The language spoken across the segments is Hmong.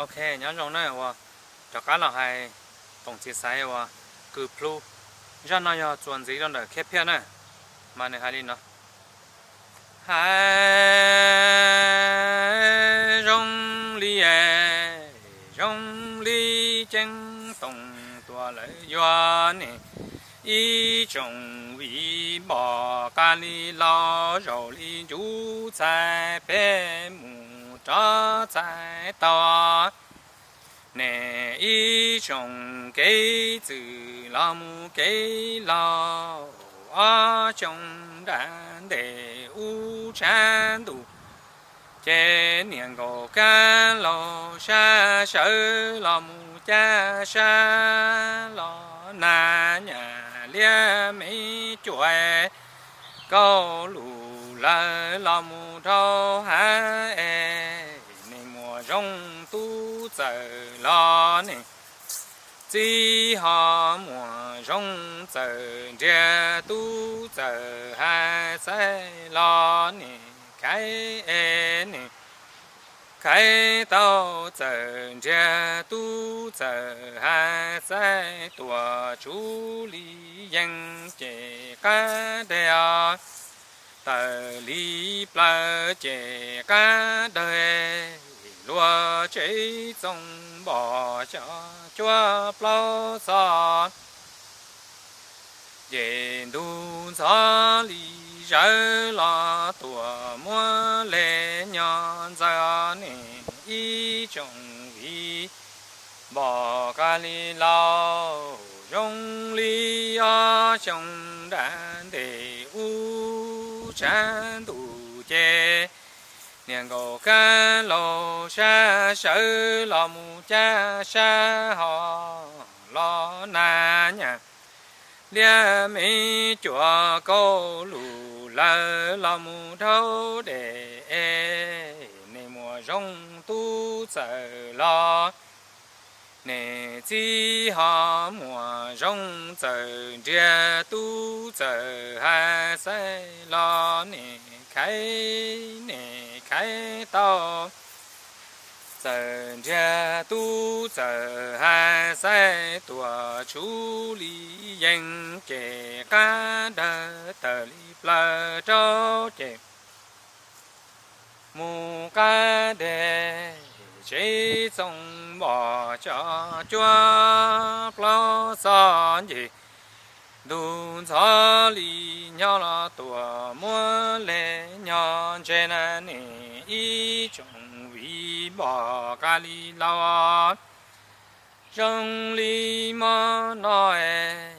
Ok, nyob zoo na, uas rov qab los hais toom txiv xaiv uas kws plhu. Zaj no yog txuas ntxiv rau ntawm Khej Phiaj na, mas nws hais li no. Hais zoo li, zoo li ceeb toom tuaj lawm yuav ne, ib tsoom viv npom qab li laus, zaum li ntsuj txhais peb mus rov txhais tau ne, ib tsoom kev txwm los mus kev los, ob tsoom nram ntej ub tshav ntuj ces niam nkaum kab laug sab sawv los mus caj sab los na, nyam liab me cuam kauj lus lawv los mus dhau hav es, niam muam zoo tub txawm los ne, txiv ho muam zoo txawm nriag tub txawm hais xaib los ne, khaiv es ne, khaiv tau txawm nriag tub txawm hais xaib tuaj tshuv li yees ces qab deg os, tawm li plaws ces qab dawg, luag tsev txoos npom xyom cuab plaub xo ces ntug ntxhov li zawv los tuaj muab le nyo ntxaws ne, ib tsoom viv npom qab li laus, zoo li ob xyoo nram ntej ub tshav ntuj ces niam nkaum kab laug sab sawv los mus caj sab ho los na, nyam liab me cuam kauj lus lawv los mus dhau dej es, niam muam zoo tub txawm los ne, txiv ho muam zoo txawm nriag tub txawm hais xaib los ne, khaiv ne khaiv tau txawm nriag tub txawm hais xaib tuaj tshuv li yees ces qab dawg, tawm li plaws rau ces mus qab deg, tsev txoos npom xyom cuab plaub xo ces ntug ntxhov li nyo los tuaj muab le nyo ntse na ne, ib tsoom viv npom qab li laus, zoo li hmo no es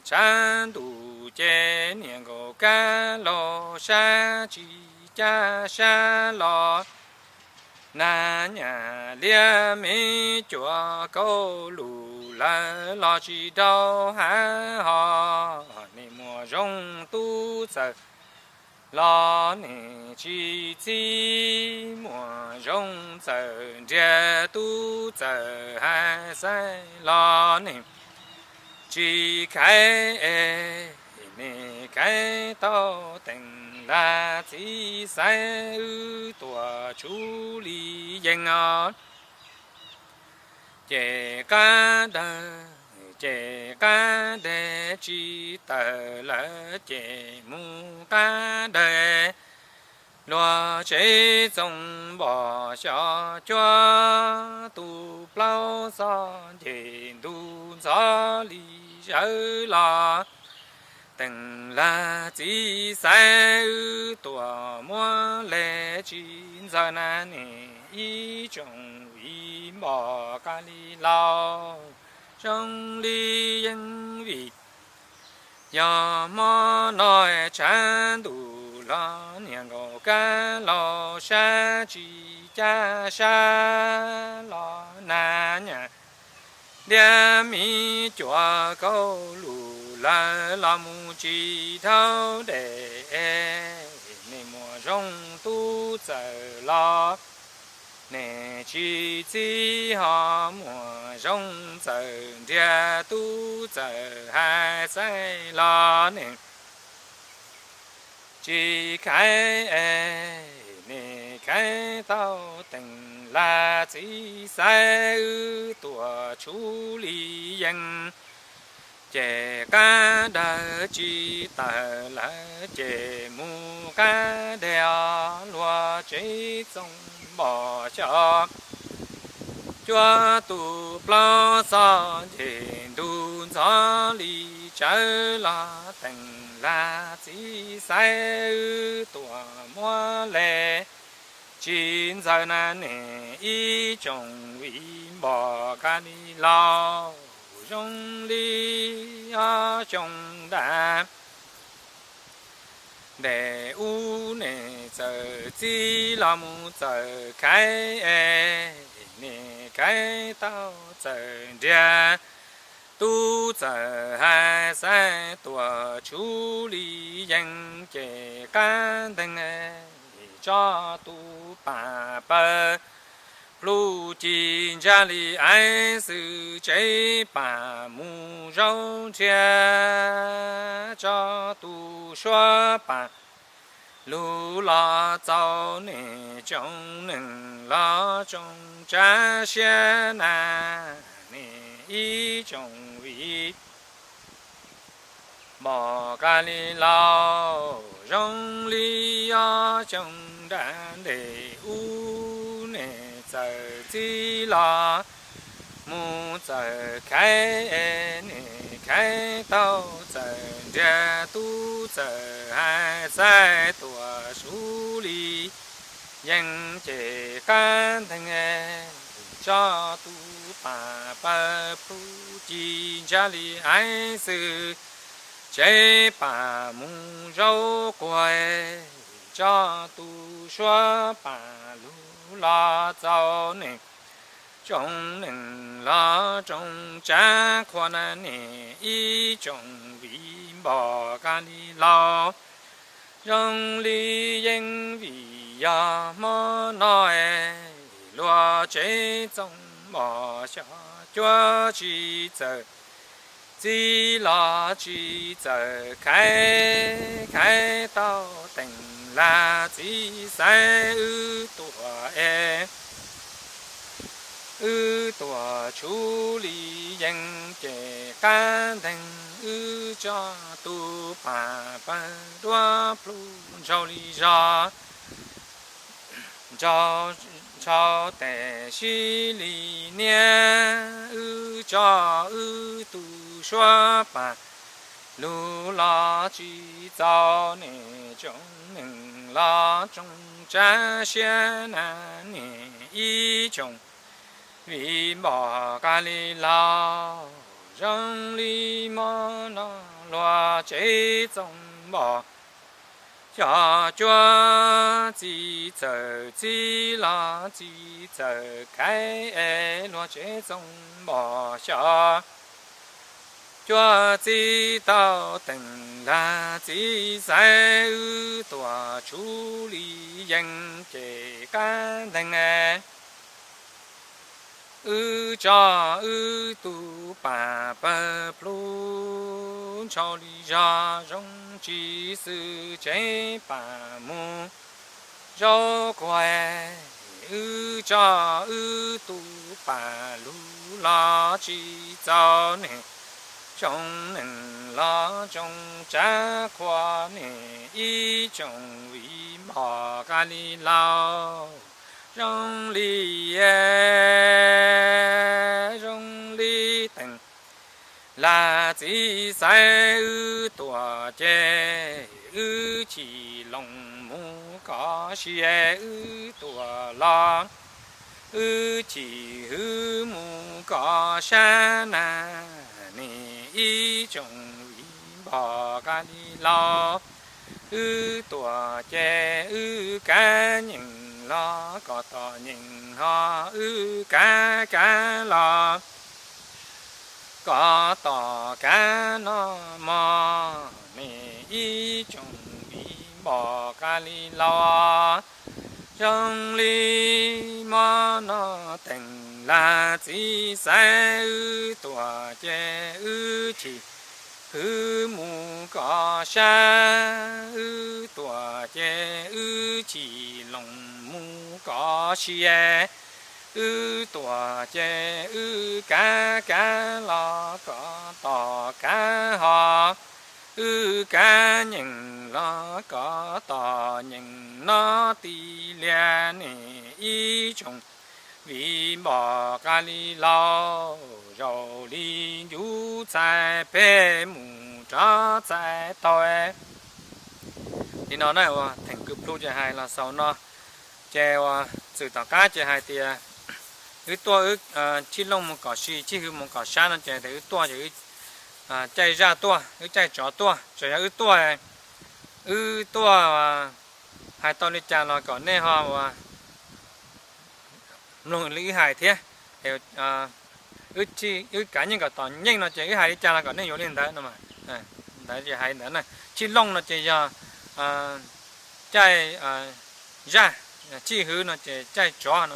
tshav ntuj ces niam nkaum kab laug sab tsis caj sab los na, nyam liab me cuam kauj lus lawv los tsis dhau hav ho, niam muam zoo tub txawm los ne, tsis txiv muam zoo txawm nriag tub txawm hais xaib los ne, tsis khaiv es ne khaiv tau teem lag txiv xaiv wb tuaj tshuv li yees os. Ces qab dawg, ces qab deg tsis tawm lawm ces mus qab dawg, luag tsev txoos npom xyom cuab tu plaub xo ces ntug ntxhov li zawv los teem lag txiv xaiv wb tuaj muab le tsis ntxaws na ne, ib tsoom viv npom qab li laus, zoo li yees vim yog hmo no tshav ntuj los niam nkaum kab laug sab tsis caj sab los na, nyam liab me cuam kauj lus lawv los mus tsis dhau dej es, niam muam zoo tub txawm los ne, tsis txiv ho muam zoo txawm nriag tub txawm hais xaib los ne, tsis khaiv es ne khaiv tau teem laj txiv xaiv wb tuam tshuv li yees, ces qab dawb tsis tawm lawm ces mus qab deg os, luag tsev txoos npom xyov cuab tus plaub txog nce ntug ntxhov li tsawv los teem laj txiv xaiv wb tuam muab le tsis ntxaws na ne ib tsoom viv npom qab li laus zoo li ob xyoo nram ntej ub ne txawm txib los mus txawm khaiv es ne khaiv tau txawm nriag tub txawm hais xaiv tuam tshuv li yees ces qab nteeg tso tus pam pawg plhu ci ntsaj li aiv xwm tsev pam mus zaub ntshiab tso tus suab pam lug los txaus ne tsoom neeg los tsoom tsav siab na ne ib tsoom viv npom qab li laus zoo li ob xyoo nram ntej ub ne txawm txib los mus txawm khaiv es ne khaiv tau txawm nriag tub txawm hais xaiv tuam tshuv li yees ces qab nteeg tso tus pam pawg plhu ci ntsaj li aiv xwm tsev pam mus zaub quag tso tus suab pam lug los txaus ne tsoom neeg los tsoom tsav qhua na ne ib tsoom viv npom qab li laus zoo li yeej vim yog hmo no es luag tsev txoos npom xyov cuab tsis txawm txib los tsis txawm khaiv, khaiv tau teem laj txiv xaiv wb tuam es wb tuam tshuv li yees ces qab nteeg wb tso tus pam pawg duab plhu ntshaus li zog ntshaus tes sib li niab wb tso wb tus suab pam lug los tsis txaus ne tsoom neeg los tsoom tsav siab na ne ib tsoom viv npom qab li laus zoo li hmo no luag tsev txoos npom xyov cuab tsis txawm txib los tsis txawm khaiv es luag tsev txoos npom xyov cuab txib tau teem laj txiv xaiv wb tuam tshuv li yees ces qab nteeg wb tso wb tus pam pawg plhu ntshaus li zog zoo tsis xwm tsev pam mus zaub quag wb tso wb tus pam lug los tsis txaus ne tsoom neeg los tsoom tsav qhua ne ib tsoom viv npom qab li laus zoo li zoo li teem laj txiv xaiv wb tuam ces wb chim loos mus kov sia wb tuam los wb chim hwv mus kov sab na ne ib tsoom viv npom qab li laus wb tuam ces wb kav nyeem los kom tom nyeem ho wb kav kav los kom tom kav noj mov ne ib tsoom viv npom qab li laus zoo li hmo no teem laj txiv xaiv wb tuam ces wb chim hwv mus kov sab wb tuam ces wb chim loos mus kov sia Wb tuaj ces wb kav kav los kom tos kav ho, wb kav nyeem los kom tos nyeem no ti lias ne ib tsoom vij npom qab li laus zaum li ncuv txhais peb mus rov txhais tau. Li no na, uas theem kws plhu ces hais los xaus no, ces uas txwm tom qab ces hais tias wb tuaj, wb Txhij Looj mus kom si, Txhij Hwv mus kom sab no ces tias wb tuaj ces wb caij zaj tuaj, wb caij tsov tuaj, tsuas yog wb tuaj, wb tuaj hais tau li cas los kom nej ho uas mloog li wb hais thiab. Wb kav nyeej kom tos nyeej no ces wb hais li cas los kom nej yuav li ntawd no. Ntawd ces hais ntawd na, Txhij Looj no ces yog caij zaj, Txhij Hwv no ces caij tsov no.